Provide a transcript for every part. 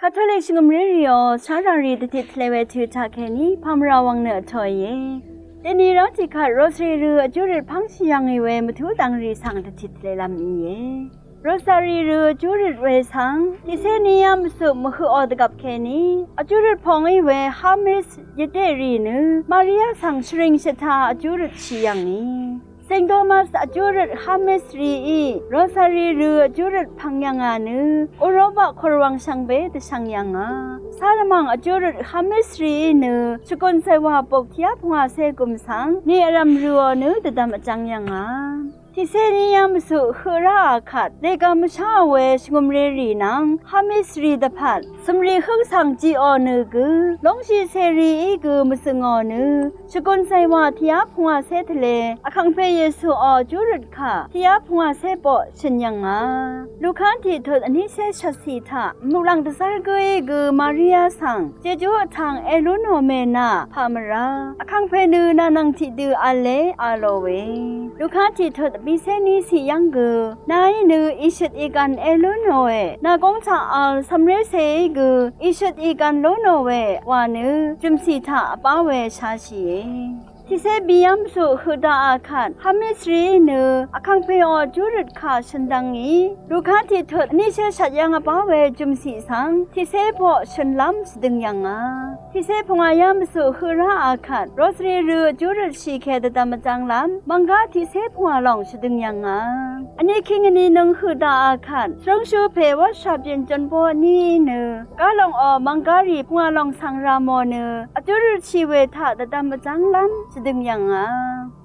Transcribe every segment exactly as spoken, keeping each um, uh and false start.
Katolik shvngø̀mré rìò, shárà rì dvtit tvlē we tø̄ taq kèní pàmvrà wvng nø vtōìe. Dèni rá tiqkvt rosary rø vjúrøt pv́ngshì yv̀ngì we mvtú dv̀ngrì svng dvtit tvlēlv́m ìe. Rosary rø vjúrøt we svng tiqcé ní yá mvsuq mvhøqò dvgvp kèní vjúrøt pòngí we Hamis yvdeqrì nø Maria svng shvring shvta vjúrøtshì yv̀ngì. Saint Thomas vjúrøt Hamis rìí rosary rø vjúrøt pvng yv̀ngà nø Uropa korwvng shvngbe dvshvng yv̀ngà. Sárvmàng vjúrøt Hamis rìí nø shvgùn cèwà bok tiqyá pvngwàcé gùm svng ni vrv̀m røò nø dvdvm vjvng yv̀ngà. Tiqcé ní yá mvsuq høq ráà kvt dègà mvsháò we shvngø̀mré rì nvng Hamis rì dvpvt cø̀mrì hǿng svng jiqò nø gø lóngshì cèrìí gø mvzø̀ngò nø shvgùn cèwà tiqyá pvngwàcé tvlē Vkàngpè Yesuò vjúrøt kà tiqyá pvngwàcé boq shø̀n yv̀ngà. Luka tiqtut vnícé shvtcì taq muqlàng dvzv́r gǿí gø Maria svng jejú vtvng èlú nò mènà pà mvrá Vkàngpè nø nà nvng tiqdø v̄le a lò we. Luka tiqtut vbícé ní ciq yv́ng gø nàí nø ìshøt ìgv̀n èlú nòe, nà góng taq vl cv̀mrécèí gø ìshøt ìgv̀n lú nò we wa nø jø̀mcì taq vbá we shashìe. Tiqcé bìyv́m zuq høq daqà kvt Hamis rìí nø Vkàngpèò vjúrøt kà shø̀n dvngì Luka tiqtut vnícé shvt yv́ng vbá we jø̀mcì svng tiqcé boq shø̀nlv́m shvdøng yv̀ngà. Tiqcé pvngwà yá mvzuq høq ráà kvt rosary rø vjúrøtshì kè dvdvm vjv́nglv́m mv̀nggá tiqcé pvngwà lòng shvdøng yv̀ngà. Vní kíng vní nǿng høq daqà kvt shvrúngshú pè wáshà byin júnbó vníí nø gá lòngò mv̀nggá rì pvngwà lòng svng rà mò nø vjúrøtshì we taq dvdvm vjv́nglv́m shvdøng yv̀ngà.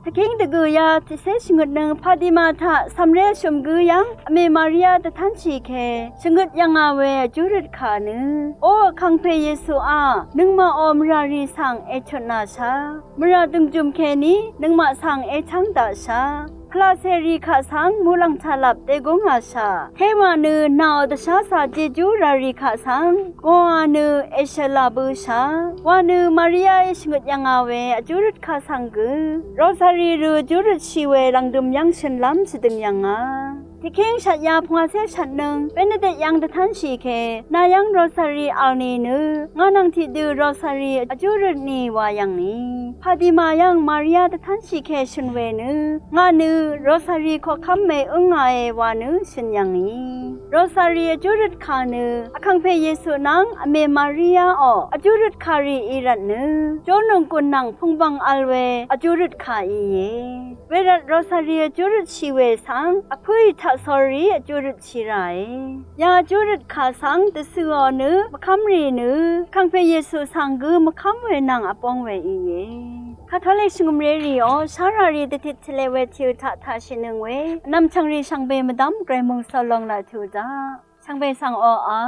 Dvkíng dvgø̀yá tiqcé shvngøtnøng Padima taq cv̀mré shø̀m gǿ yv́ng vmè Maria dvtánshì kè shvngøt yv̀ngà we vjúrøt kà nø, O Vkàngpè Yesuá, nøngmaqò mvrà rì svng èchutnàshà. Mvrà dø̀ngjø̀m kèní nøngmaq svng èchv́ng daqshà. Pvlacè rì kaq svng muqlàng taqlap dègúngàshà. Téwà nø nàò dvsházā jejú rà rì kaq svng gòà nø èshø̀lá bǿshà wa nø Mariaí shvngøt yv̀ngà we vjúrøt kà svng gø rosary rø vjúrøtshì we lv̀ngdø̀m yv́ng shø̀nlv́m shvdøng yv̀ngà. Tiqkíng shvt ya pvngwàcé shvtnøng Benedict yv́ng dvtánshì kè nà yv́ng rosary vl nì nø ngà nvng tiqdø rosary vjúrøt nì wa yv̀ngì. Padima yv́ng Maria dvtánshì kè shø̀n we nø ngà nø rosary koqkv́m mèǿngàe wa nø shø̀n yv̀ngì. Rosary vjúrøt kà nø Vkàngpè Yesu nvng vmè Mariaò vjúrøt kà rì í rvt nø jórnònggùn nvng pùngbv̀ng vl we vjúrøt kà íe. Wervt rosary vjúrøtshì we svng vpǿì taqsórí vjúrøtshì ràe. Ya vjúrøt kà svng dvcø̀ò nø mvkv́m rì nø Vkàngpè Yesu svng gø mvkv́m we nvng vbóng we íe. Katolik shvngø̀mré rìò shárà rì dvtit tvlē we tìø taq taqshìnøng we vnv̀m chv̀ngrì shvngbe mvdv́m gvray mòngsòl lòng laq tø̄ daq. Shvngbe svng oqà